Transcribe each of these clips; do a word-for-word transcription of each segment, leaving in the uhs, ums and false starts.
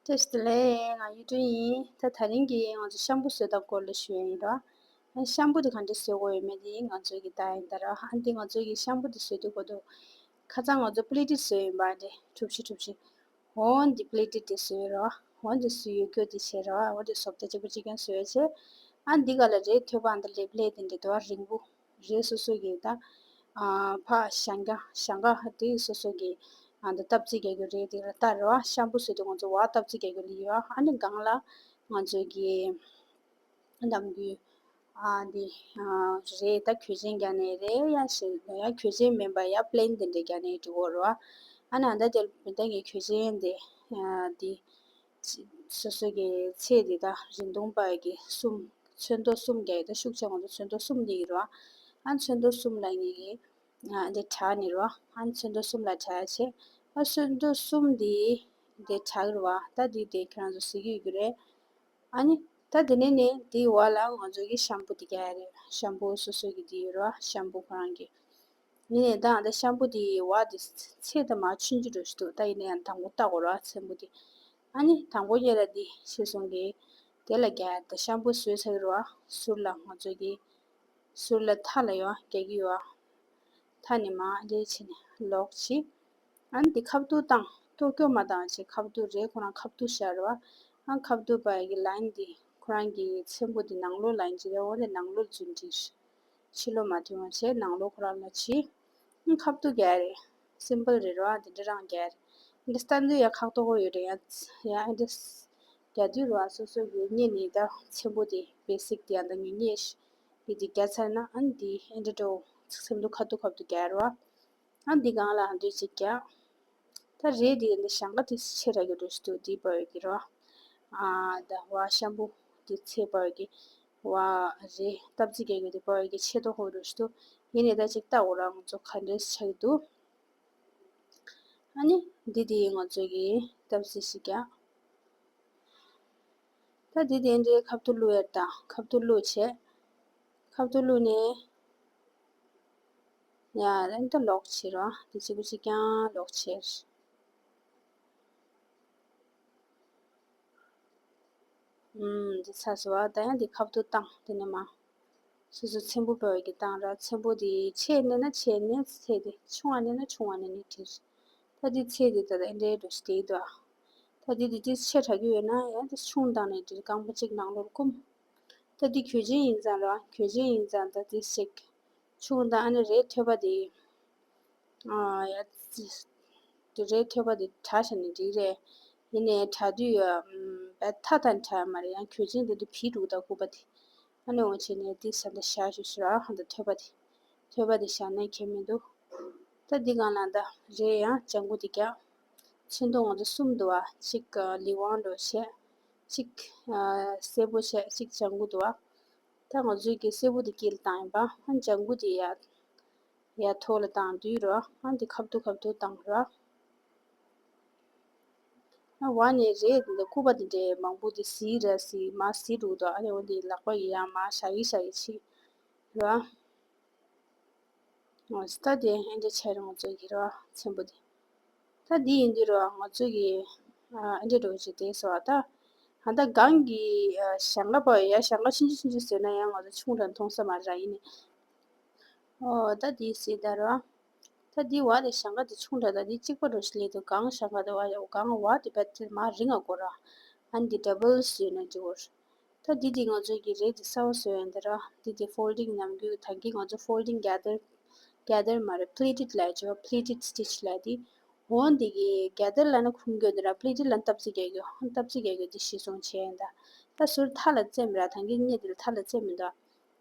བཀྲ་ཤིས་བདེ་ལེགས། ང་གཡུ་སྒྲོན་ཡིན། ད་དེ་རིང་གི་ང་ཚོ་ཤམ་པུ་བཟོ་སྟངས་སྐོར་ལ་ཞུ་ཡ་ཡིན་ར། ཨ་ཤམ་པུ་དེ་ག་འདྲ་བཟོ་དགོས་ཡོད་མེད་དེ་ང་ཚོ་གི་ད་ཡིན་ད་ར། ཨ་འདི་ང་ཚོ་གི་ཤམ་པུ་དེ་བཟོ་དུས་གོ་དུ། ཁ་སང་ང་ཚོ་པི་ལི་ཏི་བཟོས་ཡིན་པ་འདི་གྲུ་བཞི་གྲུ་བཞི། འོ་འདི་པི་ལི་ཏི་དེ་བཟོས་ར། འོ་འདི་བཟོས་ཡོད་རྒྱུ་དེ་བྱས་ར། འོ་འདི་བཟོ་ལྟ་གཅིག་པ་གཅིག་རྐྱང་བཟོས་བྱས། ཨ་འདི་ག་ལ་རས་ཐོད་པ་འདི་ལེབ་ལེབ་དེ་འདྲ་འདུག་རིང་པོ། རས་སོ་སོ་གི་ད། ཨ་ཕ་ཞང་ག་ཞང་ག་དེ་སོ་སོ་གི་ཨ་འདི་སྟབས་རྩིས་རྒྱག་རྒྱུ་རེད། དེ་ལ་ལྟ་རེད་བ། ཤམ་པུ་བཟོས་དུས་ང་ཚོ་བ་སྟབས་རྩིས་རྒྱག་རྒྱུ་ལ་ཡོད། ཨ་ནི་སྒང་ལ་ང་ཚོ་གི་ནམ་རྒྱུན་ཨ་འདི་ཨ་རས་ད་གོས་ཆེན་རྒྱག་ནའི་རེད། ཡ་ཞིག་ཡ་གོས་ཆེན་མིན་པ་ཡ་པི་ལེན་དེ་འདྲ་རྒྱག་ནའི་འགྲིག་གོ་རེད་བ། ཨ་ནི་ཨ་ད་དེ་ད་གི་གོས་ཆེན་དེ་ཨ་འདི། སོ་སོ་གི་ཚད་དེ་དང་རིན་ཐུང་པ་གི་གསུམ། ཚོན་མདོག་གསུམ་རྒྱག་ཡོད། ད་ཤུགས་ཆེ་ང་ཚོ་ཚོན་མདོག་གསུམ་དེ་ཡིན་རོ། ཨ་ཚོན་མདོག་གསུམ་ལ་ངེད་ཀྱི་ཨ་འདི་དྲག་ནི་རོ། ཨ་ཚོན་མདོག་གསུམ་ལ་དྲག་བྱས། ཨ་ཚོན་མདོག་གསུམ་དེ་འདི་དྲག་རོ། ད་འདི་དེ་ཁྱེད་རང་ཚོ་གཟིགས་ཀྱི་ཡོད་ཀྱི་རེད། ཨ་ནི་ད་དེ་ནས་ནི་དེའི་འོག་ལ་ང་ཚོ་གི་ཤམ་པུ་དེ་རྒྱག་ཡ་རེད། ཤམ་པུ་སོ་སོ་གི་དེ་ཡོད་རོ། ཤམ་པུ་ཁོ་རང་གི། ཡིན་ནའི་ད་ཨ་ད་ཤམ་པུ་དེ་བ་དེ་ཚད་ད་མ་ཆུང་ཆུང་འགྲོ་ཞིག་འདུག་ད་ཡིན་ནའི་ཡང་དང་པོ་ལྟ་དགོས་ར་ཚན་པོ་དེ། ཨ་ནི་དང་པོ་ཉིད་ལ་འདི་ཤེས་སོང་གི། དེ་ལ་རྒྱག་ད་ཤམ་པུ་བཟོས་ཚར་རོ། ཟུར་ལ་ང་ཚོ་གི་ཟུར་ལ་མཐའ་ལ་ཡོད་རྒྱག་གི་ཡོད། མཐའ་ནས་མ་འདྲེ་བྱས་ནས་ལོག་བྱས། ཨ་ནི་འདི་ཁ་བཏུག་བཏང་། ལྟོ་སྐྱོ་མ་བཏང་བྱས་ཁ་བཏུག་རེད། ཁོ་རང་ཁ་བཏུག་བཞག་རོ། ཨ་ཁ་བཏུག་པ་གི་ལན་འདི་ཁོ་རང་གི་ཚན་པོ་འདི་ནང་ལོགས་ལན་ཅིག་རེད། འོ་འདི་ནང་ལོགས་རྫུན་འགྲིག་ཕྱི་ལོགས་མ་ཐོན་པ་བྱས་ནང་ལོགས་ཁོ་རང་ལ་བྱས། ཁ་བཏུག་རྒྱག་རེད། སིམ་པལ་རེད་རོ། འདི་འདྲ་རང་རྒྱག་རེད། འདི་སྟན་དུ་ཡ་ཁག་ཏོ་ཧོ་ཡོད་རེད། ཡ་ཡ་འདི་རྒྱག་དུས་རོ། སོ་སོ་ཡོད་ཉེ་ནི་ད་ཚན་པོ་དེ་བེ་སིག་དེ་ཡང་ད་ཉེ་ཉེ་ཞིག་གི་འདི་རྒྱག་ཚར་ན་ཨ་འདི་ཨེ་འདྲ་འགྲོ། སེམས་སྡུག་ཁ་ཐུག་ཁ་ཐུག་རྒྱག་རོ། ཨ་འདི་སྒང་ལ་ཨ་འདོད་ཅིག་རྒྱག་ད་རེད་དེ་འདི་ཞང་ཀ་དེ་ཆེ་ར་གི་འགྲོ་ཞིག་འདུག་འདི་བ་ཡོད་ཀྱི་རོ། ཨ་ད་བ་ཤམ་པུ་དེ་ཚེ་བ་ཡོད་ཀྱི། བ་རེད། སྟབས་རྩིས་རྒྱག་གི་འདི་བ་ཡོད་ཀྱི་ཆེ་ཏོ་ཧོ་འགྲོ་ཞིག་འདུག་ཡིན་ནའི་ད་ཅིག་ལྟ་འོ་ར་ང་ཚོ་ག་འདྲས་ཆགས་ཀྱི་འདུག་ཨ་ནི་འདི་དེ་ང་ཚོ་གི་སྟབས་རྩིས་ཤིག་རྒྱག་ད་འདི་དེ་འདྲའི་ཁ་བཏུག་བླུགས་ཡ་དང་ཁ་བཏུག་བླུགས་བྱས། ཁ་བཏུག་བླུགས་ནས་ཡ་ཨ་ནི་ད་ལོག་བྱེད་རོ། འདི་གཅིག་པུ་གཅིག་རྐྱང་ལོག་བྱེད། ཨུམ། འདི་ཚ་སོ་བ་ད་ཡང་འདི་ཁ་བཏུག་བཏང་། དེ་ནས་མ། སོ་སོ་ཚེམ་བུ་པ་བའི་གི་བཏང་ར། ཚེམ་བུ་དེ་ཆེ་ནས་ན་ཆེ་ནས་ཚེ་དེ་ཆུང་བ་ནས་ན་ཆུང་བ་ནས་ནི་བྲིས། ད་འདི་ཚེ་དེ་ད་ད་ཨེ་འདྲའི་འགྲོ་ཞིག་དེ་འདུག་ད་འདི་དེ་དེ་ཆེ་དྲགས་ཀྱི་ཡོད་ན་ཡང་དེ་ཆུང་བཏང་ནས་བྲིས། རྐང་པ་གཅིག་ནང་ལོགས་བསྐུམ། ད་འདི་གོས་ཆེན་ཡིན་ཙང་ར། གོས་ཆེན་ཡིན་ཙང་ད་འདི་ཞིག་ཆུང་བཏང་། ཨ་ནི་རས་ཐོད་པ་དེ། ཨ་ཡ། དེ་རས་ཐོད་པ་དེ་དྲ་བྱས་ནས་འགྲིག་རེད། ཡིན་ནའི་དྲ་དུས་ཨམ། བད་ཐ་དང་དྲ་མ་རེད། ཡང་གོས་ཆེན་དེ་འདྲ་བིད་འདུག་ད་སྐུད་པ་དེ། ཨ་ནི་འོ་བྱས་ནས་དེ་ས་འདི་བཞག་ཞུ་ཞུ་ར། ཧ་འདི་ཐོད་པ་དེ། ཐོད་པ་དེ་བཞག་ནས་ཁྱད་མི་འདུག་ད་འདི་སྒང་ལ་ད་རས་ཡང་ལྗང་གུ་དེ་རྒྱག་ཚོན་མདོག་ང་ཚོ་གསུམ་འདུག་བ། གཅིག་ལི་ཝང་འདྲ་བྱས། གཅིག་ཨ། སེར་པོ་བྱས། གཅིག་ལྗང་གུ་འདུག་བ། ད་ང་ཚོའི་གི་སེར་པོ་དེ་དཀྱིལ་བཏང་ཡིན་པ། ཨ་ལྗང་གུ་དེ་ཡ། ཡ་ཐོག་ལ་བཏང་དུས་རོ། ཨ་འདི་ཁ་བཏུག་ཁ་བཏུག་བཏང་རོ། ཨ་བ་ནས་རེད་འདི་སྐུད་པ་དེ་འདྲའི་མང་པོ་དེ་ཟིལ་ར་ཟིལ་མ་ཟིལ་འདུག་དོ། ཨ་ནི་འོ་འདི་ལག་པ་ཡི་ཡང་མ་ཞ་ཡི་ཞ་ཡི་ཆི་རོ། ཨ་ད་དེ་ཨེ་འདྲ་བྱས་ར་ང་ཚོ་གི་རོ་ཚེམ་བུ་དེ། ད་འདི་ཡིན་དུས་རོ་ང་ཚོ་གི་ཨ་ཨེ་འདྲ་འགྲོ་ཅིག་དེ་སོ། ཨ་ད་ཨ་ད་སྒང་གི་ཨ་ཞང་ལ་པ་ཡ་ཞང་ལ་ཆུང་ཆུང་ཆུང་ཆུང་བཟོས་ན་ཡང་ང་ཚོ་ཆུང་དྲགས་མཐོང་ས་མ་རེད་ར། ཡིན་ནའི། ཨོ་ད་འདི་སྲིད་ད་རོ། ད་འདི་བ་དེ་ཞང་ཀ་དེ་ཆུང་དྲགས། ད་འདི་གཅིག་པ་འགྲོ་ཞིག་ལས་དུ་གང་ཞང་ཀ་དེ་བ་ཡ་གང་བ་དེ་བད་དེ་མ་རིང་ང་གོ་ར། ཨ་འདི་ཌ་བལ་བཟོས་ན་འགྲིག་གོ། ད་འདི་དེ་ང་ཚོ་གི་རེད་དེ་གསར་པ་བཟོས་ཡོད་འདི་ར། འདི་དེ་ཕོལ་ཌིང་ནམ་རྒྱུན་ད་གི་ང་ཚོ་ཕོལ་ཌིང་གེ་དར་གེ་དར་མ་རེད། པི་ལི་ཊེཌ་ལ་བྱས་པ། པི་ལི་ཊེཌ་སི་ཊིཆ་ལ་དེ། འོ་འདི་གི་གེ་དར་ལ་ན་ཁུངས་སྐྱོན་འདི་ར། པི་ལི་ཊེཌ་ལ་ན་སྟབས་རྩིས་རྒྱག་རྒྱུ། སྟབས་རྩིས་རྒྱག་རྒྱུ་འདི་གཞི་བཟུང་བྱས་ཡིན་ད། ད་ཟུར་མཐའ་ལ་བཙེམ་ར། ད་གི་སྙེ་འདི་ལ་མཐའ་ལ་བཙེམ་མི་འདུག་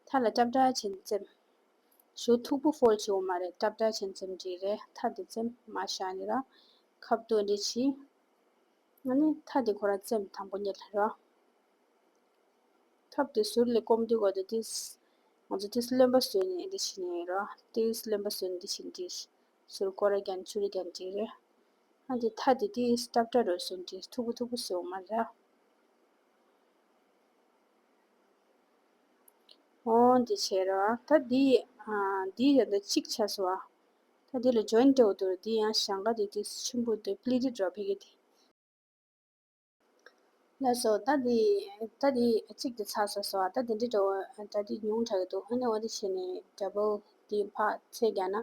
མཐའ་ལ་ཏབ་ཏབ་བྱས་ནས་བཙེམ། ཞོ་མཐུག་པོ་ཕོལ་བྱེད་འོ་མ་རེད། ཏབ་ཏབ་བྱས་ནས་བཙེམ་འགྲིག་རེད། མཐའ་འདི་བཙེམ་མ་བཞག་ནི་ར། ཁ་བཏུག་འདི་བྱས། ཨ་ནི་མཐའ་འདི་ཁོ་རང་བཙེམ་དང་པོ་ཉིད་ལ་ར། ཐབ་དེ་ཟུར་ལ་སྐོམ་དུས་གོ་དེ་ཏིས། ང་ཚོ་ཏིས་རློན་པ་བཟོས་ནས་འདི་བྱས་ནས་ར། ཏིས་རློན་པ་བཟོས་ནས་འདི་བྱས་འདི། ཟུར་སྐོར་ར་རྒྱན་ཆུ་ར་རྒྱན་འགྲིག་རེད། ཨ་འདི་མཐའ་འདི་ཏིས་ཏབ་ཏབ་རོ་བཟོས་འདི་མཐུག་པོ་མཐུག་པོ་བཟོས་འོ་མ་ར། འོ་འདི་བྱས་ར། ད་འདི་ཨ་འདི་ཡང་འདི་གཅིག་ཆགས་སོང་ཨ། ད་འདི་ལ་ཇོ་ཡིན་འདྲ་བོ་འདུག་འདི་ཡང་ཞང་ཀ་འདི་ཏིས་ཆེན་པོ་འདུག་པི་ལི་ཊེཌ་འདྲ་བོ་ཕ་གི་འདི། ལགས་སོ། ད་འདི་ད་འདི་གཅིག་དེ་ཚར་སོང་སོ། ད་འདི་འདྲ་འགྲོ་ད་འདི་ཉུང་དྲགས་ཀྱི་འདུག་ཨ་ནི་འོ་འདི་བྱས་ནས་ཌབ་བལ་འདི་ཕར་ཚད་རྒྱག་ན་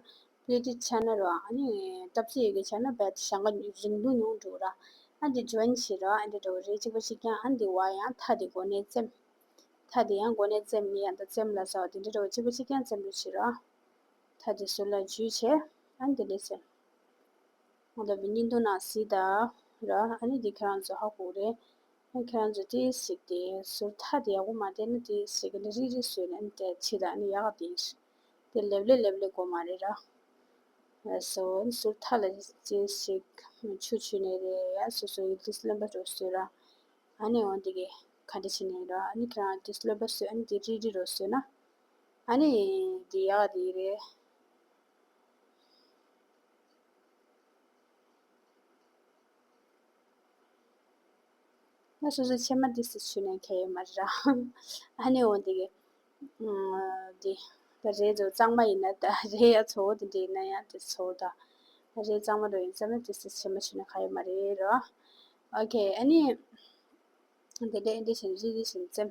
པི་ལི་ཊི་ཆགས་ན་རོ། ཨ་ནི་སྟབས་ཚིག་ཡོད་ཀྱི་ཆགས་ན་བད་ཞང་ཁ་རིང་ཐུང་ཉུང་འགྲོ་ར། ཨ་འདི་ཇོ་ཡིན་བྱེད་རོ། ཨ་འདི་འགྲོ་རེད། གཅིག་པ་གཅིག་རྐྱང་། ཨ་འདི་བ་ཡང་ཐ་འདི་གོ་ནས་བཙེམ། ཐ་འདི་ཡང་གོ་ནས་བཙེམ་ནི་ཡང་ད་བཙེམ་ལ་ཟ་བ་འདི་འདྲ་འགྲོ། གཅིག་པ་གཅིག་རྐྱང་བཙེམ་རོ་བྱེད་རོ། ཐ་འདི་ཟུར་ལ་འཇུས་བྱས་ཨ་འདི་ནས་བཙེམ། ང་ད་བི་ཉིན་དུ་ན་སི་ད་ར། ཨ་ནི་འདི་ཁྱེད་རང་ཚོ་ཧ་གོ་རེད། ཨ་ཁྱེད་རང་ཚོ་ཏིས་ཞིག་དེ་ཟུར་ཐ་དེ་ཡག་པོ་མ་བསྟན་ན་ཏིས་ཞིག་གི་རི་རི་བཟོས་ནས་དེ་ཕྱི་ད་ནི་ཡག་དེ་དེ་ལེབ་ལེ་ལེབ་ལེ་གོ་མ་རེད་ར། སོ་ཟུར་ཐ་ལ་ཏིས་ཞིག་ཆུ་ཆུ་ནས་རེད། ཡ་སོ་སོ་ཡི་ཏིས་ལེན་པ་རོ་བཟོས་ར། ཨ་ནི་འོན་དེ་གི་ག་འདྲ་བྱས་ནས་ར། ཨ་ནི་ཁྱེད་རང་ཏིས་ལེན་པ་བཟོས། ཨ་ནི་དེ་རི་རི་རོ་བཟོས་ན་ཨ་ནི་དེ་ཡག་དེ་རེད། ང་སོ་སོའི་ཕྱེ་མ་ཏིས་ཏིས་ཆུ་ནས་ཁྱེར་ཡོད་མ་རེད་ར། ཨ་ནི་འོ་འདི་གི་འདི་ད་རེད་འདུག་གཙང་མ་ཡིན་ན་ད་རེད་ཡ། ཚོ་བོ་དེ་འདྲ་ཡིན་ན་ཡང་དེ་ཚོ་བོ་ད་ད་རེད་གཙང་མ་འགྲོ་ཡིན་ཙམ་ན་ཏིས་ཏིས་ཕྱེ་མ་ཆུ་ནས་ཁྱེར་ཡོད་མ་རེད་ར། ཨོ་ཁེ། ཨ་ནི་འདི་འདྲ་འདི་བཞིན་རི་རི་བཞིན་བཙེམ།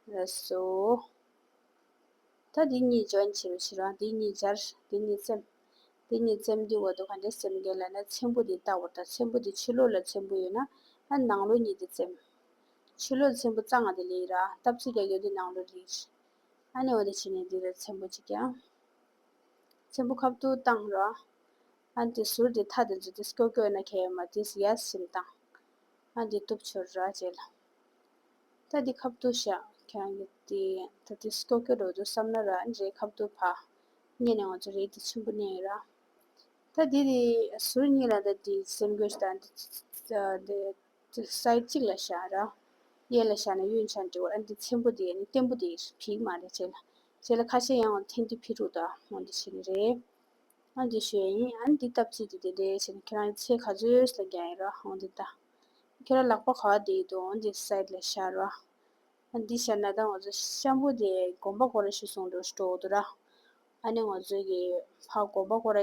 ལགས་སོ། ད་འདི་གཉིས་ཇོ་ཡིན་བྱེད་རོ་བྱེད་རོགས། འདི་གཉིས་སྦྱར། འདི་གཉིས་བཙེམ། འདི་གཉིས་བཙེམ་དུས་འོ་དོ་ག་འདྲས་བཙེམ་གྱི་ལབ་ན་ཚེམ་བུ་འདི་ལྟ་བུ་དང་། ཚེམ་བུ་འདི་ཕྱི་ལོགས་ལ་ཚེམ་བུ་ཡོད་ན་ཨ་ནང་ལོགས་གཉིས་འདི་བཙེམ། ཕྱི་ལོགས་ཚེམ་བུ་གཙང་ང་འདི་ལེགས་ར། སྟབས་ཚིག་རྒྱག་རྒྱུ་འདི་ནང་ལོགས་ལེགས། ཨ་ནི་འོ་དེ་བྱས་ནས་འདི་ལ་ཚེམ་བུ་གཅིག་ཀྱང་། ཚེམ་བུ་ཁ་ཐུག་བཏང་ར། ཨ་འདི་ཟུར་འདི་ཐ་འདི་ཚོ་འདི་སྐྱོ་སྐྱོ་ན་ཁྱེད་མ་འདི་ཡ་ཞིམ་བཏང་། ཨ་འདི་གཏུབ་ཆོར་ར་བྱས་ལ། ད་འདི་ཁ་ཐུག་བཞག་ཁྱེད་རང་གི་འདི་ད་འདི་སྐྱོ་སྐྱོ་འགྲོ་འདུག་བསམ་ན་ར། ཨ་འདི་རེད་ཁ་ཐུག་ཕ་ཉེ་ནས་ང་ཚོ་རེད་འདི་ཆེན་པོ་ནས་ར། ད་འདི་འདི་ཟུར་གཉིས་ལ་ད་འདི་སེམས་འགུལ་ཞིག་དང་འདི་འདི་སའིཌ་གཅིག་ལ་བཞག་ར། གཡས་ལ་བཞག་ན་གཡོན་ཆ་འགྲིག་པ། ཨ་འདི་ཚེམ་བུ་འདི་ཨ་ནི་བརྟན་པོ་འདི་ཕིག་མ་རེད་བྱས་ལ། བྱས་ལ་ཁ་ཤས་ཡང་འཐེན་འདི་ཕི་རུ་ད་འོ་འདི་བྱས་ནི་རེད། ཨ་འདི་ཞུ་ཡ་ཡིན། ཨ་འདི་སྟབས་ཚིག་འདི་དེ་འདྲའི་བྱས་ནས་ཁྱེད་རང་ཚེ་ག་ཚོད་ལ་རྒྱག་ཡིན་ར། འོ་འདི་ད། ཁྱེད་རང་ལག་པ་ག་བ་བསྡད་ཡོད་དོ། འོ་འདི་སའིཌ་ལ་བཞག་ར། ཨ་འདི་བཞག་ན་ད་ང་ཚོ་ཤམ་བུ་དེ་གོམ་པ་སྐོར་ར་ཞིག་སོང་འགྲོ་འགྲོ་འདུག་ར། ཨ་ནི་ང་ཚོ་གི་ཕ་གོམ་པ་སྐོར་ར་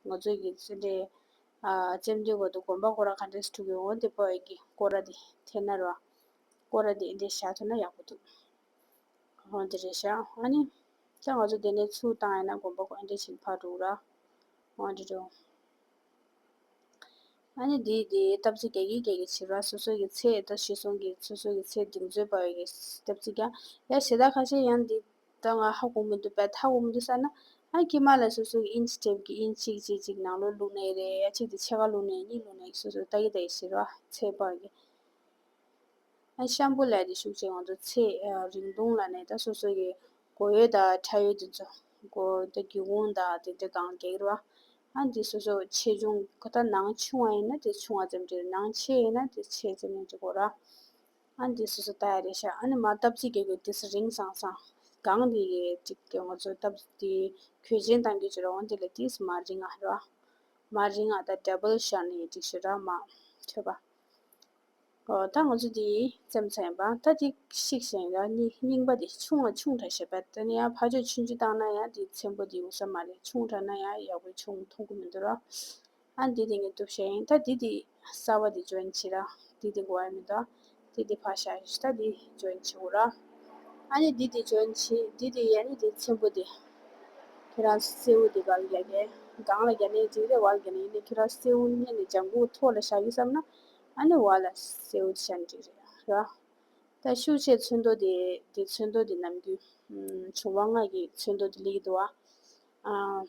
ང་ཚོ་གི་ཚེ་འདྲའི་ཨ་ཙེམ་དུས་གོ་དུ་གོམ་པ་སྐོར་ར་ག་འདྲས་འཁྲུག་ཡོད། འོ་འདི་པོ་ཡི་གི་སྐོར་ར་དེ་འཐེན་ན་ར། སྐོར་ར་དེ་འདི་བཞག་ཐུབ་ན་ཡག་པོ་འདུག་འོ་འདི་རེད་ཤག་ཨ་ནི་ད་ང་ཚོ་དེ་ནས་ཚུར་བཏང་ཡིན་ན་དགོན་པ་ཁོ་ཨེ་འདྲ་ཞིག་ཕར་འགྲོ་ར། འོ་འདི་འགྲོ། ཨ་ནི་དེ་དེ་སྟབས་ཚིག་རྒྱག་གི་རྒྱག་གི་བྱེད་ར། སོ་སོ་གི་ཚེ་ད་ཞེས་སོང་གི་སོ་སོ་གི་ཚེ་འདི་ཚོའི་བར་གྱི་སྟབས་ཚིག་ཀྱང་ཡ་ཞེ་ད་ཁ་ཤས་ཡང་འདི་ད་ང་ཧ་གོ་མི་འདུག་པས། ཧ་གོ་མི་འདུག་ཟེར་ན་ཨ་དཀྱིལ་མ་ལ་སོ་སོ་གི་ཨིན་ཅི་ཊེབ་ཀྱི་ཨིན་ཅི་གཅིག་གཅིག་གཅིག་ནང་ལོགས་བླུགས་ནས་རེད། ཡ་གཅིག་དེ་ཕྱེད་ཀ་བླུགས་ནས་གཉིས་བླུགས་ནས་སོ་སོ་ལྟ་གི་ལྟ་གི་བྱེད་ར། ཚེ་བར་གྱི། ཨ་ཤམ་བུ་ལས་དེ་ཤུགས་ཆེ་ང་ཚོ་ཚེ་རིང་ཐུང་ལ་ནས་ད་སོ་སོ་གི་མགོ་ཡོད་དང་ཕྲ་ཡོད་དེ་ཚོ་མགོ་ད་སྒེའུ་ཁུང་དང་དེ་འདྲ་གང་རྒྱག་ར། ཨ་འདི་སོ་སོ་ཆེ་ཆུང་ག་ད་ནང་ཆུང་བ་ཡིན་ན་དེ་ཆུང་བ་ཙམ་འདྲ། ནང་ཆེ་ཡིན་ན་དེ་ཆེ་ཙམ་འདྲ་གོ་ར། ཨ་འདི་སོ་སོ་ལྟ་ཡ་རེད་ཤག་ཨ་ནི་མ་སྟབས་ཚིག་རྒྱག་དགོས། དེ་སུ་རིང་སང་སང་གང་དེ་གི་ཅིག་དེ་ང་ཚོ་སྟབས་དེ་གོས་ཆེན་བཏང་གི་ཅི་ར། འོན་དེ་ལ་དེ་སུ་མ་རིང་ང་ར། མ་རིང་ང་ད་ཌབ་བལ་བཞག་ནས་ཅིག་ཞུ་ར་མ་ཐོས་པ། ཨོ་ད་ང་ཚོ་འདི་བཙེམ་ཚར་ཡིན་པ། ད་འདི་བཤིག་བཞིན་ཡ་ནི་རྙིང་པ་འདི་ཆུང་བ་ཆུང་དྲགས་ཤག་པ། ད་ནི་ཡང་ཕར་ཕྱོགས་ཆུང་ཆུང་བཏང་ན་ཡང་འདི་ཚེམ་བུ་འདི་འུ་ས་མ་རེད། ཆུང་དྲགས་ན་ཡང་ཡག་པོ་ཆུང་མཐོང་གི་མི་འདུག་ར། ཨ་འདི་འདི་ངས་གཏུབ་བཞག་ཡིན། ད་འདི་འདི་གསར་བ་འདི་ཇོ་ཡིན་བྱེད་ར། འདི་འདི་གོ་བ་མི་འདུག་འདི་འདི་ཕར་བཞག་ཤག་ད་འདི་ཇོ་ཡིན་བྱེད་དགོས་ར། ཨ་ནི་འདི་འདི་ཇོ་ཡིན་བྱེད། འདི་འདི་ཡ་ནི་འདི་ཚེམ་བུ་འདི་ཁྱེད་རང་སེའུ་འདི་ག་ལ་རྒྱག་གི། སྒང་ལ་རྒྱག་ནའི་འགྲིག་རེད། བར་ལ་རྒྱག་ནའི་ཡིན་ནའི་ཁྱེད་རང་སེའུ་སྔོན་ནས་ལྗང་གུ་ཐོག་ལ་བཞག་གི་བསམ་ན། ཨ་ནི་བར་ལ་སེའུ་བཞག་འགྲིག་རེད་ར། ད་ཤུགས་ཆེ་ཚོན་མདོག་དེ་དེ་ཚོན་མདོག་དེ་ནམ་རྒྱུན་བྱུང་བ་ལྔ་གི་ཚོན་མདོག་དེ་ལེགས་འདུག་ཨ།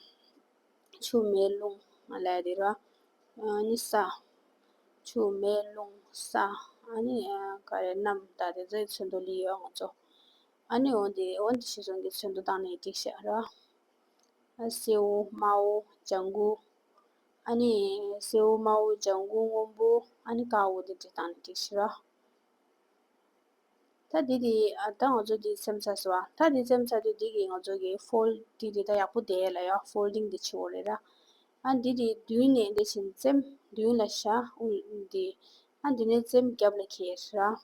ཆུ་མེ་རླུང་ལས་དེ་ར། ཨ་ནི་ས། ཆུ་མེ་རླུང་ས། ཨ་ནི་ག་རེ་གནམ། ད་དེ་ཚོའི་ཚོན་མདོག་ལེགས་ཡོད་ང་ཚོ། ཨ་ནི་འོ་དེ་འོ་དེ་ཞེས་སོང་གི་ཚོན་མདོག་བཏང་ནས་འགྲིག་ཤག་ར། ཨ་སེའུ་དམར་པོ་ལྗང་གུ། ཨ་ནི་སེའུ་དམར་པོ་ལྗང་གུ་སྔོན་པོ། ཨ་ནི་དཀར་པོ་དེ་འདྲ་བཏང་ནས་འགྲིག་ཤག་ར། ད་འདི་དེ་ཨ་ད་ང་ཚོ་འདི་བཙེམ་ཚར་སོང་ཨ། ད་འདི་བཙེམ་ཚར་དུས་འདི་གི་ང་ཚོ་གི་ཕོལ་འདི་དེ་ད་ཡག་པོ་བསྡད་ལ་ཡ་ཕོལ་ཌིང་འདི་བྱེད་དགོས་རེད་ར། ཨ་འདི་དེ་མདུན་ནས་འདི་བཞིན་བཙེམ། མདུན་ལ་བཞག་ཨུ་འདི། ཨ་འདི་ནས་བཙེམ་རྒྱབ་ལ་འཁྱེར་ར།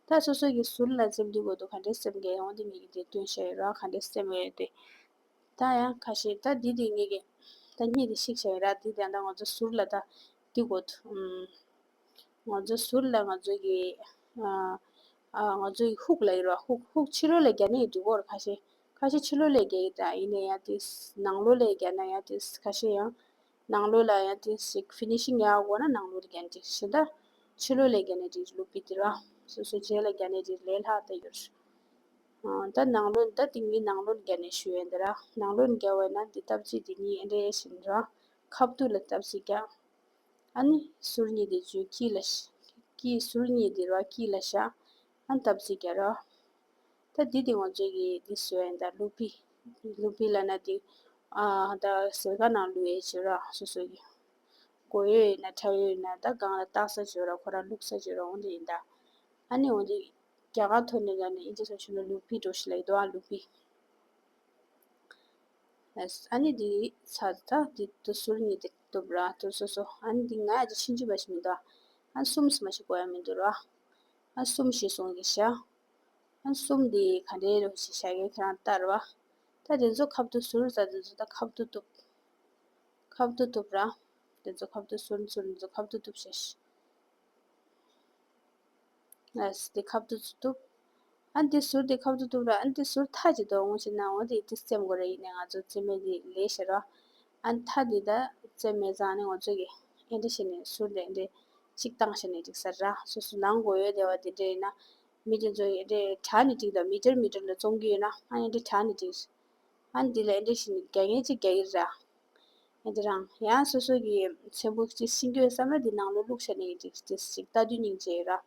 ད་སོ་སོ་གི་ཟུར་ལ་བཙེམ་དུས་གོ་དུ་ག་འདྲས་བཙེམ་གི་ཡོང་དེ་ངེད་ཀྱི་དེ་སྟོན་བཤད་ཡོད་ར། ག་འདྲས་བཙེམ་ཡོད་དེ། ད་ཡང་ཁ་ཤས་ད་འདི་དེ་ངེད་ཀྱི་ད་གཉིས་དེ་ཤིག་བཤད་ཡོད་ར། འདི་དེ་ད་ང་ཚོ་ཟུར་ལ་ད་འདི་གོ་དུ་ཨུམ། ང་ཚོ་ཟུར་ལ་ང་ཚོ་གི་ཨ་ཨ་ང་ཚོ་གི་ཧུག་ལབ་ཡོད་ར། ཧུག་ཧུག་ཕྱི་ལོགས་ལ་རྒྱག་ནས་འགྲིག་གོ་ར། ཁ་ཤས་ཁ་ཤས་ཕྱི་ལོགས་ལ་རྒྱག་གི་འདུག་ཡིན་ན་ཡང་དེ་ནང་ལོགས་ལ་རྒྱག་ན་ཡང་དེ་ཁ་ཤས་ཡང་ནང་ལོགས་ལ་ཡང་དེ་ཞིག་ཕི་ནི་ཤིང་ཡག་དགོས་ན་ནང་ལོགས་ལ་རྒྱག་ན་འགྲིག་ཤི་ད། ཕྱི་ལོགས་ལ་རྒྱག་ནས་འགྲིག་ལུག་པི་དེ་ར། སོ་སོ་རྗེས་ལ་རྒྱག་ནས་འགྲིག་ལས་སླ་ད་ཡོད་ར། ཨ་ད་ནང་ལོགས་ད་དེ་ངའི་ནང་ལོགས་རྒྱག་ནས་ཞུ་ཡས་འདི་ར། ནང་ལོགས་རྒྱག་བས་ན་འདི་སྟབས་གཅིག་འདི་གཉིས་ཨེ་འདྲ་བཞིན་ར། ཁ་ཐུག་ལ་སྟབས་གཅིག་རྒྱག་ཨ་ནི་ཟུར་གཉིས་དེ་ཚོའི་དཀྱིལ་ལ་ཤ། དཀྱིལ་ཟུར་གཉིས་དེ་ར་དཀྱིལ་ལ་བཞག་ཨ་ནི་སྟབས་གཅིག་རྒྱག་ར། ད་འདི་དེ་ང་ཚོ་གི་འདི་བཟོས་ཡིན་ད་ལུག་པི། ལུག་པི་ལབ་ན་དེ་ཨ་ད་ཟེར་ག་ནང་བླུགས་ཡས་བྱོས་ར་སོ་སོ་གི། གོ་ཡོད་ཡིན་ན་ཁྲ་ཡོད་ཡིན་ན་ད་སྒང་ལ་བཏགས་ས་བྱོས་ར། ཁོ་ར་བླུགས་ས་བྱོས་ར། འོ་འདི་ཡིན་ད། ཨ་ནི་འོ་འདི་རྒྱ་གར་ཐོག་ནས་ལབ་ན་ཨིན་ཇི་སོ་ཆུ་ལ་ལུག་པི་འགྲོ་ཞིག་ལ་ཡི་དོ་ཨ་ལུག་པི། ཨ་ནི་འདི་ཚ་ད་འདི་དུ་ཟུར་གཉིས་དེ་གཏུབ་ར་དུ་སོ་སོ། ཨ་ནི་འདི་ང་ཡ་ཅི་ཕྱིན་ཅི་བ་ཞིག་མི་འདུག་ཨ་གསུམ་སི་མ་ཞིག་གོ་ཡ་མི་འདུག་ར། ཨ་གསུམ་ཞིག་སོང་གི་ཤ། ཨ་གསུམ་འདི་ག་འདྲའི་རོ་ཞིག་ཤ་གའི་ཁྱེད་རང་ལྟར་བ། ད་དེ་ཚོ་ཁབ་ཏུ་ཟུར་ཟ་དེ་ཚོ་ད་ཁབ་ཏུ་གཏུབ། ཁབ་ཏུ་གཏུབ་ར། དེ་ཚོ་ཁབ་ཏུ་ཟུར་ཟུར་དེ་ཚོ་ཁབ་ཏུ་གཏུབ་ཤ་ཤ། ཨ་དེ་ཁབ་ཏུ་ཚུ་གཏུབ། ཨ་འདི་ཟུར་དེ་ཁབ་ཏུ་གཏུབ་ར། ཨ་འདི་ཟུར་ཐག་ཅིག་དོ་འོང་ཞེ་ན་འོ་དེ་དེ་རྩེམ་དགོས་ར། ཡིན་ནས་ང་ཚོ་རྩེ་མེད་དེ་ལས་ཤེ་ར། ཨ་ཐག་དེ་ད་རྩེ་མེད་ཙང་ནས་ང་ཚོ་གི་ཨེ་འདྲ་ཞེ་ནས་ཟུར་དེ་ཨེ་འདྲ་ཅིག་བཏང་ཞེ་ནས་ཅིག་ཟེར་ར། སོ་སོ་ནང་དགོས་ཡོད་དེ་བ་དེ་འདྲ་ཡིན་ན་མི་དེ་ཚོ་ཨེ་འདྲ་དྲ་ནས་ཅིག་དང་མི་ཊར་མི་ཊར་ལ་བཙོང་གི་ཡོད་ན་ཨ་ཨེ་འདྲ་དྲ་ནས་ཅིག་ཨ་འདི་ལ་ཨེ་འདྲ་ཞིག་ནི་རྒྱ་ངན་ཅིག་རྒྱ་ཡིར་ར། ཨེ་འདི་རང་ཡང་སོ་སོ་གི་ཚེམ་བུ་ཅིག་ཤིང་གི་བསམ་ན་འདི་ནང་ལོ་བླུགས་བྱས་ནས་ཅིག་ཅིག་ཅིག་ལྟ་དུས་སྙིང་རྗེ་ར།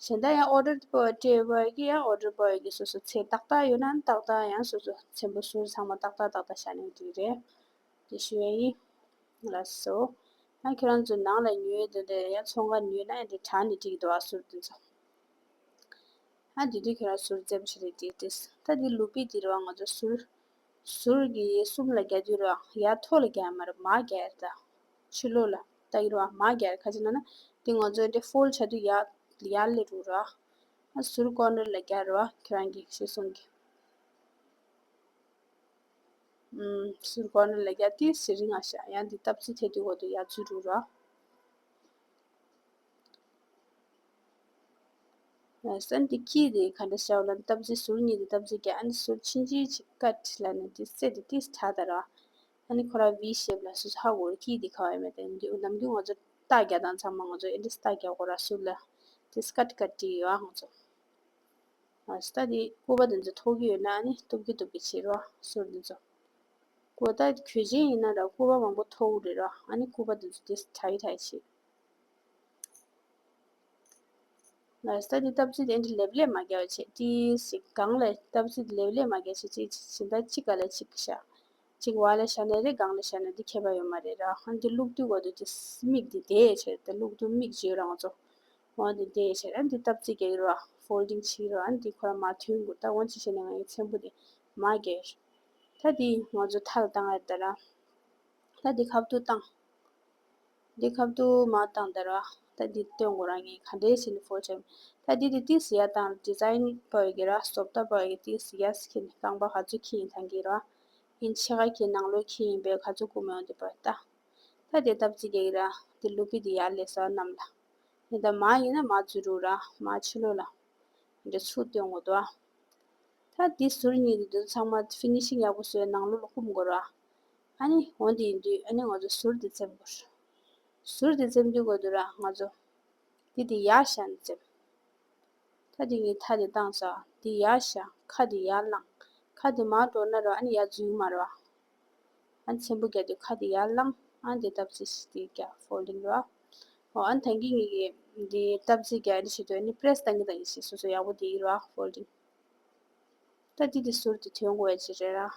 གཞན་དག་ཡང་ཨོ་ཌར་པོ་སྤྲད་པ་གི་ཡང་ཨོ་ཌར་པོ་གི་སོ་སོ་ཚེ་ཏག་ཏག་ཡོད་ན་ཏག་ཏག་ཡང་སོ་སོ་ཚེམ་བུ་ཟུར་ཚང་མ་ཏག་ཏག་ཏག་ཏག་བྱས་ནས་འགྲིག་རེད། དེ་ཞུ་ཡ་ཡིན། ལགས་སོ། ཡང་ཁྱེད་རང་ཚོ་ནང་ལ་ཉོས་དེ་འདྲ་ཡང་ཚོང་ཁང་ཉོས་ན་ཡང་དེ་དྲ་ནས་འགྲིག་འདུག་ཨ་ཟུར་དེ་ཚོ། ཨ་འདི་དུས་ཁྱོད་རང་ཟུར་འཛེམ་ཞིག་རེད་དེ་དེ། ད་འདི་ལུག་པི་འདི་རུ་ང་ཚོ་ཟུར་ཟུར་གྱི་གསུམ་ལ་རྒྱག་དུས་རུ་ཡར་ཐོག་ལ་རྒྱག་མ་རུ་མར་རྒྱག་ཡར་ད། ཕྱི་ལོགས་ལ་ད་ཡི་རུ་མར་རྒྱག་ཡར་ཁ་ཅིག་ན་ན་དེ་ང་ཚོ་འདི་ཕོལ་བྱ་དུས་ཡར་ཡར་ལེ་རུ་ར། ཨ་ཟུར་ཀོར་ནར་ལ་རྒྱག་རུ་ཁྱོད་རང་གི་ཤེས་སོང་གི། ཨུམ་ཟུར་ཀོར་ནར་ལ་རྒྱག་དེ་ཟི་རིང་ང་ཤ་ཡང་འདི་སྟབས་ཚིག་ཐེ་དུས་འོ་དུ་ཡར་ཚུར་རུ་ར། ཨ་ནི་འདི་ཁྱི་དེ་ག་འདྲ་ཤར་བ་ལ་སྟབས་ཚིག་ཟུར་གཉིས་དེ་སྟབས་ཚིག་གི་ཨ་ནི་ཟུར་ཆིན་ཆིན་ཅིག་ཀ་ཊི་ལ་ནི་དེ་སེ་དེ་ཏིས་ཁྲ་ད་ར། ཨ་ནི་ཁོ་ར་ཝི་ཤེབ་ལ་སུ་ཧ་གོ་ར་ཁྱི་དེ་ཁ་བ་མེད་དེ་འདི་ནམ་རྒྱུན་ང་ཚོ་རྟ་རྒྱག་དང་ཚང་མ་ང་ཚོ་ཨེ་འདྲ་རྟ་རྒྱག་གོ་ར་ཟུར་ལ་དེ་སྐ་ཊི་ཀ་ཊི་ཡོད་ཨ་ང་ཚོ། ཨ་སྟ་དེ་སྐུད་པ་དེ་ཚོ་ཐོག་གི་ཡོད་ན་ཨ་ནི་གཏུབ་ཀྱི་གཏུབ་ཀྱི་བྱེད་རོགས་ཟུར་དེ་ཚོ། སྐུད་པ་གོས་ཆེན་ཡིན་ན་ར་སྐུད་པ་མང་པོ་ཐོག་རེད་རོགས་ཨ་ནི་སྐུད་པ་དེ་ཚོ་དེ་ཁྲ་ཡི་ཁྲ་ཡི་བྱེད། ལ་ས་འདི་སྟབས་ཚིག་དེ་འདྲ་ལེབ་ལེབ་མ་རྒྱག་བྱེད་ཏིས་ཞིག་གང་ལ་སྟབས་ཚིག་ལེབ་ལེབ་མ་རྒྱག་བྱེད་ཅིག་ཅིག་ད་གཅིག་ག་ལ་གཅིག་བཞག་གཅིག་བ་ལ་བཞག་ན་རེད་གང་ལ་བཞག་ན་འདི་ཁྱད་པར་ཡོད་མ་རེད་ར། ཨ་འདི་བླུག་དུས་གོ་དུས་ཀྱི་མིག་འདི་དེ་བྱེད་དེ་བླུག་དུས་མིག་བརྗོད་རང་ཚོ་འོ་འདི་དེ་བྱེད་ཨ་འདི་སྟབས་ཚིག་རྒྱག་ར་ཕོལ་ཌིང་བྱེད་ར་ཨ་འདི་ཁོ་ར་མ་ཐོན་དགོས་ད་འོ་ཅི་བྱས་ནས་ང་ཡི་ཚེམ་བུ་དེ་མ་རྒྱག་ད་འདི་ང་ཚོ་མཐའ་ལ་བཏང་ཡ་ད་ར་ད་འདི་ཁབ་ཏུ་བཏང་། འདི་ཁབ་ཏུ་མ་བཏང་དར་བ། ད་འདི་སྟོན་དགོས་རང་ངས་ག་འདྲའི་བྱས་ནས་ཕོ་བྱས། ད་འདི་དེ་ཏིས་ཡ་དང་ཌི་ཛའིན་པོ་ཡི་གེ་ར་བཟོ་ལྟ་པོ་ཡི་གེ་ཏིས་ཡ་སི་ཁྱི་ནི་རྐང་པ་ག་ཚོད་ཁྱི་ཡིན་ཐང་གི་ར། ཡིན་ཕྱི་ཁ་ཁྱི་ནང་ལོགས་ཁྱི་ཡིན་པས་ག་ཚོད་ཀུ་མེ་འོང་དེ་པ་ད། ད་དེ་སྟབས་ཚིག་གི་ར་དེ་ལུ་པི་དེ་ཡར་ལས་སོ་རྣམས་ལ། ཡིན་ད་མ་ཡིན་ན་མ་ཚུ་རུ་ར་མ་ཕྱི་ལོ་ལ། འདི་ཚུར་བཏོན་དགོས་འདུག་ཨ། ད་འདི་ཟུར་གཉིས་འདི་འདི་ཚང་མ་ཕི་ནི་ཤིང་ཡག་པོ་བཟོས་ནང་ལོགས་ལ་བསྐུམ་དགོས་ར། ཨ་ནི་འོ་འདི་ཡིན་དུས་ཨ་ནི་ང་ཚོ་ཟུར་འདི་བཙེམ་དགོས། ཟུར་འདི་བཙེམ་དུས་དགོས་འདུག་ར་ང་ཚོ། འདི་འདི་ཡར་བཞག་ནས་བཙེམ། ད་འདི་ངས་ཐག་འདི་བཏང་ས་འདི་ཡར་བཞག་ཁ་འདི་ཡར་ལངས། ཁ་འདི་མར་འགྲོ་ན་ར་ཨ་ནི་ཡར་འཛུལ་མ་ར། ཨ་ནི་ཚེམ་བུ་རྒྱག་དུས་ཁ་དེ་ཡར་ལངས། ཨ་ནི་དེ་སྟབས་ཚིགས་ཤིག་དེ་རྒྱག་ཕོལ་ཌིང་ར། ཨོ་ཨ་ནི་ད་གིན་ངེད་ཀྱིས་འདི་སྟབས་ཚིགས་རྒྱག་འདི་བྱེད་དུས་ཨ་ནི་པི་རེ་སི་བཏང་གི་བཏང་གི་བྱེད་སོ་སོ་ཡག་པོ་དེ་ཡིན་ར་ཕོལ་ཌིང་། ད་འདི་དེ་ཟུར་དེ་ཐོན་དགོས་ཡ་ཅིག་རེད་ར།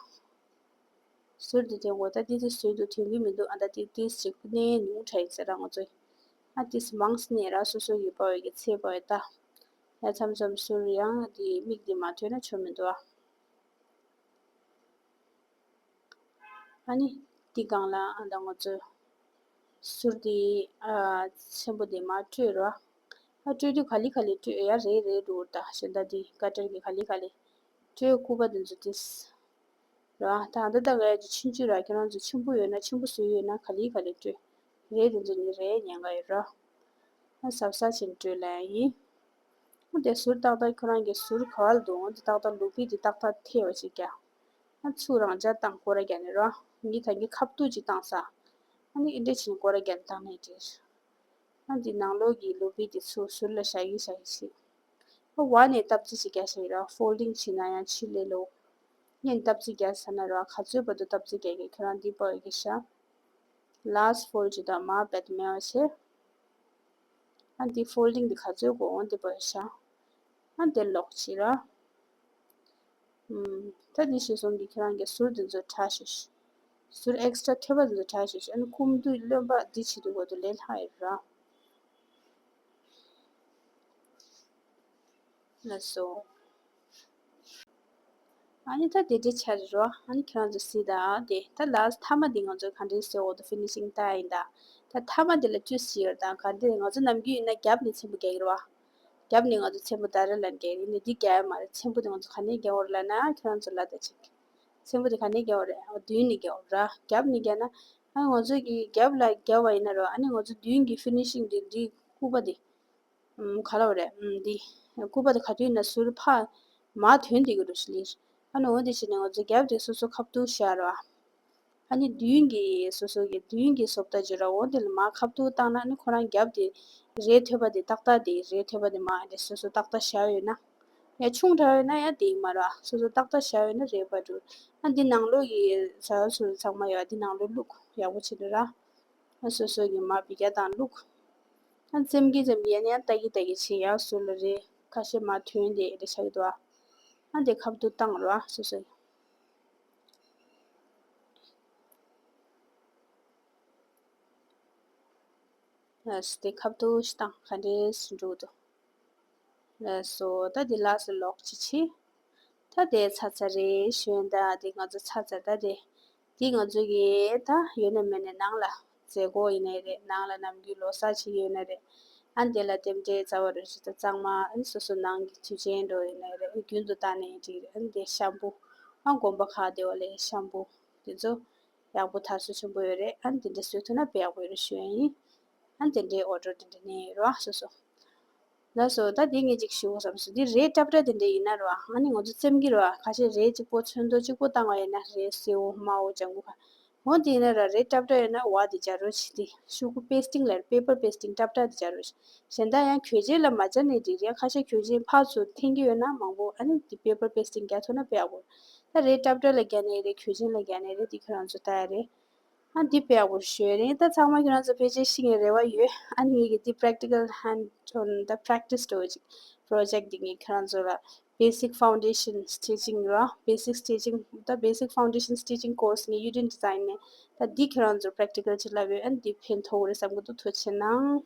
ཟུར་དེ་ཐོན་དགོས་ད་འདི་དེ་ཟུར་དུ་ཐོན་གི་མི་འདུག་ཨ་ད་འདི་ཏིས་ཅིག་གནས་ཉུང་དྲགས་ཡིན་ཟེར་ར་ང་ཚོས། ཨ་ཏིས་མང་སྣེ་ར་སོ་སོ་ཡི་པ་བའི་གི་ཚེ་པ་བའི་ད། ཡ་མཚམས་མཚམས་ཟུར་ཡང་འདི་མིག་འདི་མ་ཐོན་ན་ཆོ་མི་འདུག་ཨ། ཨ་ནི། འདི་སྒང་ལ་ཨ་ད་ང་ཚོས་ཟུར་འདི་ཨ་ཆེན་པོ་འདི་མར་སྤྲོད་རོགས། ཨ་སྤྲོད་དུས་ག་ལེ་ག་ལེ་སྤྲོད་ཡ་རེ་རེ་འགྲོ་ད་གཞན་དག་འདི་ཀ་ཊར་གྱི་ག་ལེ་ག་ལེ་སྤྲོད་སྐུད་པ་འདི་ཚོ་ཏིས་རོགས། ད་ཨ་ད་ད་ག་ཡ་ཅིག་ཆུང་ཆུང་ར་ཁྱེད་རང་ཚོ་ཆེན་པོ་ཡོད་ན་ཆེན་པོ་བཟོས་ཡོད་ན་ག་ལེ་ག་ལེ་སྤྲོད་རེ་འདི་ཚོ་ནི་རེ་ཉན་ག་ཡོད་རོགས། ཨ་གཟབ་གཟབ་བྱས་ནས་འགྲོ་ལབ་ཡིན། ཨ་དེ་ཟུར་ཏག་ཏག་ཁྱོད་རང་གི་ཟུར་ག་བ་ལ་འདུག་འོ་དེ་ཏག་ཏག་ལུག་པའི་དེ་ཏག་ཏག་ཐེ་བ་ཅིག་རྒྱག་ཨ་ཚུར་རང་འཇགས་བཏང་སྐོར་ར་རྒྱག་ནས་རོ། ངས་ད་གིན་ཁ་བཏུད་ཅིག་བཏང་ས། ཨ་ནི་ཨེ་འདྲ་བྱས་ནས་སྐོར་ར་རྒྱག་ནས་བཏང་ནས་འགྲིག་ཨ་འདི་ནང་ལོགས་ཀྱི་ལུག་པའི་དེ་ཚུར་ཟུར་ལ་བཞག་གི་བཞག་གི་ཞིག་ཨ་བ་ནས་སྟབས་རྩིས་ཅིག་རྒྱག་ཤེས་ར། ཕོལ་ཌིང་བྱེད་ན་ཡང་ཕྱི་ལས་ལོ། ངས་སྟབས་རྩིས་རྒྱག་ས་ན་ར་ག་ཚོད་བར་དུ་སྟབས་རྩིས་རྒྱག་གི་ཁྱོད་རང་འདི་པར་གི་ཤ། ལཱ་སི་ཕོལ་ཌི་དང་མ་བེད་མེ་བ་བྱེད། ཨ་འདི་ཕོལ་ཌིང་འདི་ག་ཚོད་དགོས་འོང་འདི་པར་ཤ། ཨ་འདི་ལོག་བྱེད་ར། ཨུམ། ད་འདི་ཞིག་སོང་གི་ཁྱོད་རང་གི་ཟུར་འདི་ཚོ་ཕྲ་ཞིག་ཟུར་ཨེག་སི་ཊ་ཐོད་པ་འདི་ཚོ་ཕྲ་ཞིག་ཨ་ནི་ཁུམ་དུས་རློན་པ་འདི་བྱེད་དུས་འོ་དུ་ལས་ལྷག་ཡོད་ར། ལགས་སོ། ཨ་ནི་ད་དེ་འདྲའི་ཆ་རེད་རོ། ཨ་ནི་ཁྱེད་རང་ཚོ་གཟིགས་དང་དེ་ད་ལཱ་སི་མཐའ་མ་དེ་ང་ཚོ་ག་འདྲའི་བཟོས་འོ་དོ་ཕི་ནི་ཤིང་ལྟ་ཡིན་ད། ད་མཐའ་མ་དེ་ལ་བཅུ་ཞིག་ཡོད་དང་ག་འདྲའི་ང་ཚོ་ནམ་རྒྱུན་ཡིན་ན་རྒྱབ་ནས་ཚེམ་བུ་རྒྱག་གི་རེད་བ། རྒྱབ་ནས་ང་ཚོ་ཚེམ་བུ་ད་རེ་ལ་རྒྱག་ཡིན་ནི་འདི་རྒྱག་ཡ་མ་རེད། ཚེམ་བུ་དེ་ང་ཚོ་ག་ནས་རྒྱག་འོ་རེད་ལབ་ན་ཁྱེད་རང་ཚོ་ལ་ད་ཅིག་ཚེམ་བུ་དེ་ག་ནས་རྒྱག་འོ་རེད། འོ་མདུན་ནས་རྒྱག་འོ་ར་རྒྱབ་ནས་རྒྱག་ན། ཨ་ནི་ང་ཚོ་གི་རྒྱབ་ལ་རྒྱབ་པ་ཡིན་ན་རོ། ཨ་ནི་ང་ཚོ་མདུན་གྱི་ཕི་ནི་ཤིང་དེ་འདི་སྐུད་པ་དེ། ཨམ། ག་ལབ་རེད། ཨམ། འདི། སྐུད་པ་དེ་ག་དུས་ན་ཟུར་ཕར་མར་ཐོན་བསྡད་ཀྱི་འདུག་ཤི་ལིར། ཨ་ནི་འོ་དེ་བྱས་ནས་ང་ཚོ་རྒྱབ་དེ་སོ་སོ་ཁ་ཐུག་བཞག་ར། ཨ་ནི་མདུན་གྱི་སོ་སོ་གི་མདུན་གྱི་བཟོ་ལྟ་བྱེད་ར། འོ་དེ་ལ་མར་ཁ་ཐུག་བཏང་ན་ཨ་ནི་ཁོ་རང་རྒྱབ་དེ་རས་ཐོད་པ་དེ་ཏག་ཏག་དེ་རས་ཐོད་པ་དེ་མར་དེ་སོ་སོ་ཏག་ཏག་བཞག་ཡོད་ན། ཡང་ཆུང་དྲགས་ཡོད་ན་ཡང་དེ་མ་ར་སོ་སོ་ཏག་ཏག་བཞག་ཡོད་ན་རས་པ་འགྲོ། ཨ་འདི་ནང་ལོགས་ཀྱི་ཟ་སོ་སོ་ཚང་མ་ཡོད། འདི་ནང་ལོགས་བླུགས་ཡག་པོ་བྱེད་འགྲོ་ར། ཨ་སོ་སོ་གི་མར་བི་རྒྱ་དང་བླུགས། ཨ་འཛེམ་གི་འཛེམ་གི་ཡ་ནི་ཨ་ལྟ་གི་ལྟ་གི་བྱེད་ཡ་སུ་ལ་རེ་ཁ་ཤས་མར་ཐོན་ཏེ་རེ་ཆགས་ཀྱི་འདུག་ཨ། ཨ་འདི་ཁ་བཏུད་བཏང་རོགས་ཨ་སོ་སོ་ཡི། ཨ་སི་དེ་ཁ་བཏུད་ཞིག་བཏང་ག་འདྲས་འགྲོ་འདུག་ལགས་སོ། ད་འདི་ལགས་སོ་ལོག་ཅི་ཆི། ད་དེ་ཚར་ཚར་རེད་ཞུ་ཡིན། ད་འདི་ང་ཚོ་ཚར་ཚར། ད་དེ་འདི་ང་ཚོ་གི་ད་ཡོད་ན་མེད་ན་ནང་ལ་མཛད་སྒོ་ཡིན་ནའི་རེད། ནང་ལ་ནམ་རྒྱུན་ལོ་གསར་ཅིག་ཡོད་ན་རེད། ཨ་འདི་ལ་རྟེན་འབྲེལ་རྩ་བ་རུ་ཞིག་ད་གཙང་མ་ཨ་ནི་སོ་སོ་ནང་གི་དུས་ཆེན་འགྲོ་ཡིན་ནའི་རེད། རྒྱུན་དུ་བཏང་ནའི་འགྲིག་རེད། ཨ་འདི་ཤམ་བུ་ཨ་དགོན་པ་ཁག་དེ་བ་ལས་ཤམ་བུ་དེ་ཚོ་ཡག་པོ་དར་སྲོལ་ཆེན་པོ་ཡོད་རེད། ཨ་ནི་དེ་འདྲ་བཟོས་ཐུབ་ན་དཔེ་ཡག་པོ་ཡོད་རེད་ཞུ་ཡ་ཡིན། ཨ་ནི་དེ་འདྲའི་ཨོ་ཌར་དེ་འདྲ་ནས་ཡོད་རེད་བ་སོ་སོ། ལགས་སོ། ད་དེ་ངས་ཅིག་ཞུ་དགོས་བསམ་སོང་། འདི་རས་ཏབ་ཏབ་དེ་འདྲ་ཡིན་ན་རེད་བ། ཨ་ནི་ང་ཚོ་བཙེམ་གི་རེད་བ། ཁ་ཤས་རས་གཅིག་པོ་ཚོན་མདོག་གཅིག་པོ་བཏང་བ་ཡིན་ན་རས་སེར་པོ་དམར་པོ་ལྗང་གུ་ཁ། འོ་དེ་ཡིན་ན་ར་རས་ཏབ་ཏབ་ཡིན་ན་བ་དེ་སྦྱར་རོགས་བྱེད། དེ་ཤོག་གུ་པེ་སི་ཊིང་ལབ་པེ་པར་པེ་སི་ཊིང་ཏབ་ཏབ་དེ་སྦྱར་རོགས་བྱེད། གཞན་དག་ཡང་གྱོན་ཆས་ལ་མ་སྦྱར་ནའི་འགྲིག་རེད། ཁ་ཤས་གྱོན་ཆས་ཕར་ཚུར་འཐེན་གི་ཡོད་ན་མང་པོ་ཨ་ནི་དེ་པེ་པར་པེ་སི་ཊིང་རྒྱག་ཐུབ་ན་དཔེ་ཡག་པོ་རེད། ད་རས་ཏབ་ཏབ་ལ་རྒྱག་ནའི་རེད། གྱོན་ཆས་ལ་རྒྱག་ནའི་རེད། དེ་ཁྱོད་རང་ཚོ་ལྟ་ཡ་རེད། ཨ་འདི་དཔེ་ཡག་པོ་ཞུ་ཡ་རེད། ད་ཚང་མ་ཁྱོད་རང་ཚོ་ཕལ་ཆེར་ཤེས་ངེས་རེ་བ་ཡོད། ཨ་ནི་ངེད་ཀྱི་འདི་practical hand on the practice འགྲོ་ཅིག་project འདི་ངས་ཁྱོད་རང་ཚོ་ལ་basic foundation stitching ར་basic stitching ད་basic foundation stitching course ངས་ཡུ་ཌེན་ཌི་ཛའིན་ནས་ད་འདི་ཁྱོད་རང་ཚོ་practical ཅིག་ལབ་ཡོད། ཨ་ནི་འདི་ཕན་ཐོགས་རེད་བསམ་གི་འདུག་ཐུགས་རྗེ་གནང་།